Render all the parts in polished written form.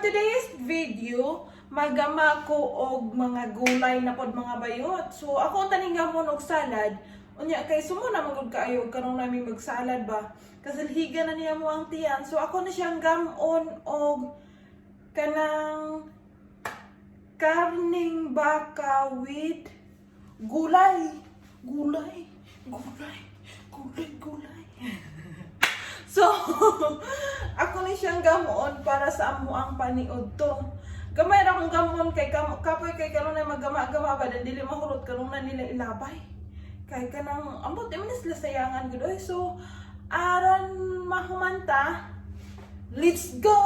today's video, magama ko og mga gulay na pod, mga bayot. So ako ang taning gamon og salad. Unya kay sumo na magud kaayo karon nami magsalad ba. Kasilhiga na niya mo ang tiyan. So ako na siyang gamon og kanang karning baka with gulay. Gulay, gulay, gulay, gulay. So, ako ni siyang gamon para sa amo ang paniud to. Gamay ra akong gamon kay kapoy kay karon ay magama-gama ba dili mahurot karon na nila ilabay. Kay kanang ambot di man na sila sayangan gud oy. So, aron mahumanta, let's go!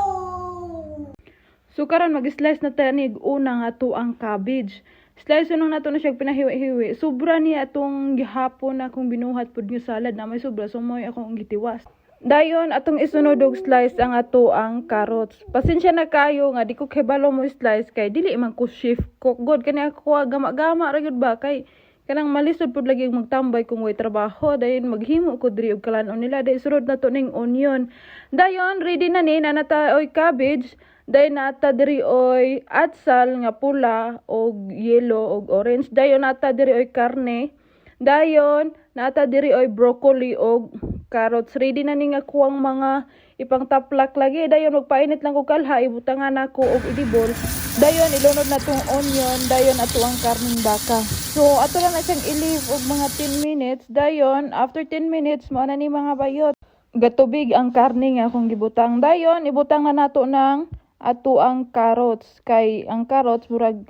So karon mag-slice na ta nig una nga ato ang cabbage. Slice nang nato na siya pinahiwi-hiwi. Sobra niya atong gihapon na akong binuhat pud nga salad na may sobra, so mo'y akong gitiwas. Dayon atong isunod og slice ang ato ang carrots. Pasensya na kayo nga di ko kabalo mo slice kay dili man ko chef cook god, kani ako gama-gama ra gyud ba, kay kanang malisod pud lagi magtambay kung way trabaho. Dayon maghimo ko diri og kalan-on nila. Dayon sunod na to ning onion. Dayon ready na ni na nata oy cabbage. Dayon nata diri oy atsal nga pula og yellow og orange. Dayon nata diri oy karne. Dayon nata diri oy broccoli og carrots. Ready na ni nga kuwang mga ipangtaplak lagi. Dayon magpainit lang ko kalha, ibutangan nako og edibol. Dayon ilunod na tong onion, dayon ato ang karning baka. So ato lang na siyang i-leave og mga 10 minutes. Dayon after 10 minutes, mao na ni, mga bayot. Gatubig ang karne nga akong gibutang. Dayon ibutang na nato ng ato ang carrots kay ang carrots murag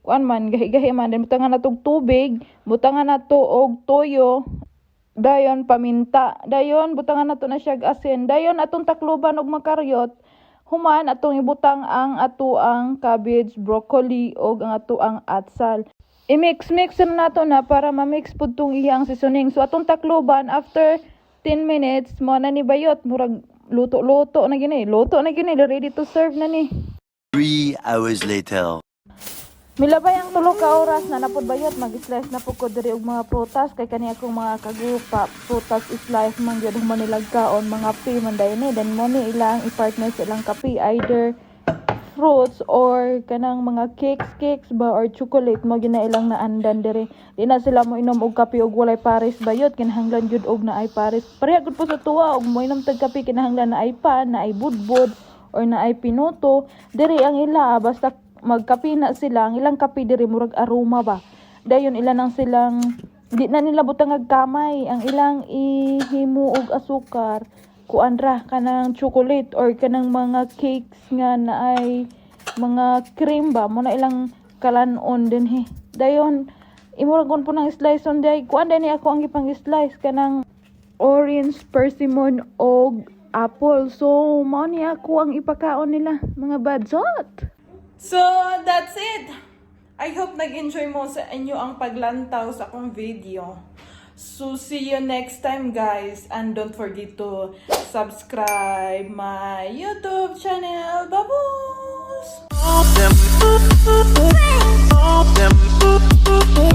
kuan man, gahi-gahi man. Then butangan nato og tubig, butangan nato og toyo, dayon paminta, dayon butangan nato na siya og asin, dayon atong takluban og makaryot. Human atong ibutang ang ato ang cabbage, broccoli og ang ato ang atsal. I-mix-mix na nato na para ma-mix pud tong iyang seasoning. So atong takluban after 10 minutes, mo na ni, bayot, murag luto-luto na gini, luto na gini, ready to serve na ni. 3 hours later. Milabay ang 3 ka oras na napod, bayot, mag-slice na po ko diri og mga prutas kay kani akong mga kagupa, prutas is life man gyud. Human nilag kaon, mga kape man dayon ni, then mo ni ilang i-partner sa ilang kape, either fruits or kanang mga cakes cakes ba or chocolate mo gina ilang naandan diri. Di na sila mo inom og kape og walay pares, bayot. Kinahanglan gyud og naay pares. Pareha gud po sa tuwa og mo inom tag kape, kinahanglan naay pan, naay budbud or naay pinuto. Diri ang ila, basta magkape na sila. Ang ilang kape diri murag aroma ba. Dayon ila nang silang di na nila butang og kamay. Ang ilang ihimo og asukar, kuan ra, kanang chocolate or kanang mga cakes nga naay mga cream ba, mo na ilang kalanon din he. Dayon imo ra po nang slice on day kuan day ni ako ang ipang slice kanang orange, persimmon og apple. So mao ni ako ang ipakaon nila, mga badsot. So, that's it! I hope nag-enjoy mo sa inyo ang paglantaw sa akong video. So, see you next time, guys. And don't forget to subscribe my YouTube channel. Babus! Them, them.